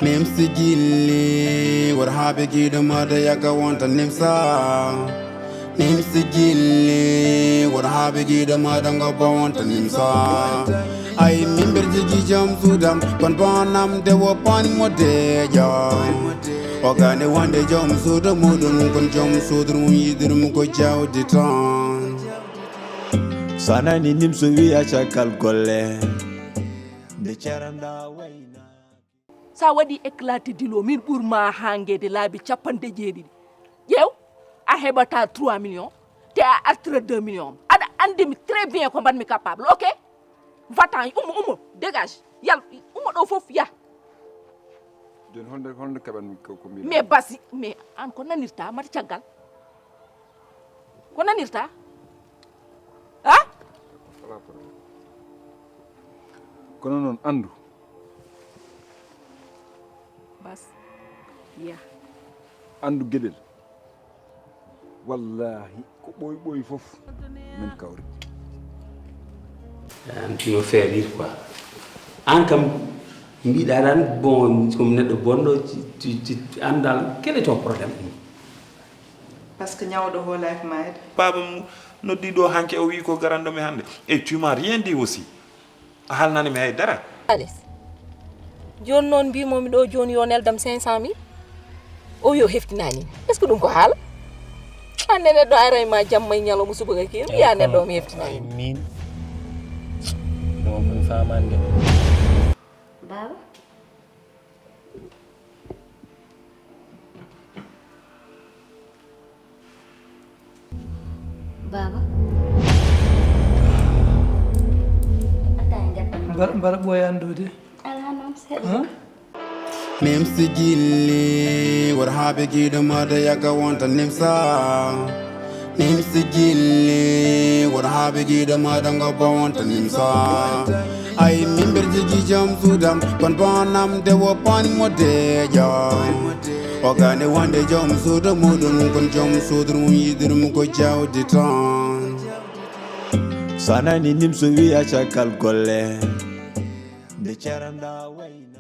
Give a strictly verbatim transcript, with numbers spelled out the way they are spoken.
Nimsi gilli, wor habe giɗo maɗa yaka wonta nimsa. Nimsi gilli, wor habe giɗo maɗa ngobba wonta nimsa. Ay mimber jigi jom sudam, kon bonam de wo pan mo de jom. O gane wonde jom sudo mudum, kon jom sudur mum yidur mu ko jawdi ton. Sanani nimso wiya cakal golle. Nde caranda wayna. Sa waɗi éclaté dilo, min ɓurma hangede laabi capanɗe jeeɗiɗi. Ƴeew, a heɓata trois millions, te a artira deux millions. Aɗa andi mi très bien ko mbanmi capable, ok? Va-t'en, ummo, ummo, dégage. Yal, ummo ɗo fof, yah. Joni holnde, holnde keɓanmi ko, ko mbiɗa? Mais basi, mais an ko nanirta, mata caggal. Ko nanirta? Ha? Alaa problème. Kono noon anndu. Bas. Ya. Anndu geɗel. Wallaahi, ko ɓooyi ɓooyi fof, min kawri. An, tu me fais rire, quoi. An kam, mbiɗa tan, bon, comme neɗɗo bonɗo, ci, ci, ci, an dal, quel est ton problème? Parce que ñawɗo hoolaaki maayde. Baaba mum noddi ɗo hanke, o wi ko garanɗo mi hannde. Et tu m'as rien dit aussi. A haalnani mi hay dara. Alis. Jooni noon mbimo mi ɗo jooni yo neldam cinq cent mille. O wi o heftinani mi. Est-ce que ɗum ko haala? Hannde neɗɗo ara e ma jamma e ñalawma subaka kiin, mbiya neɗɗo o mi heftinani mo. Min. Ɗum ko mi faamaani de. Baaba? Baaba? Ataa e ngattam. Mbar-, mbara ɓooya anndude. Alaa noon, seeɗa. Huh? Nimsi gilli, wor habe giɗo maɗa yaka wonta nimsa. Nimsi gilli, wor habe giɗo maɗa ngobba wonta nimsa. Ay mimber jigi jom sudam, kon bonam de wo pan mo de jom. O gane wonde jom sudo mudum, kon jom sudur mum yidur mu ko jawdi ton. Sanani nimso wiya cakal golle. Nde caranda wayna.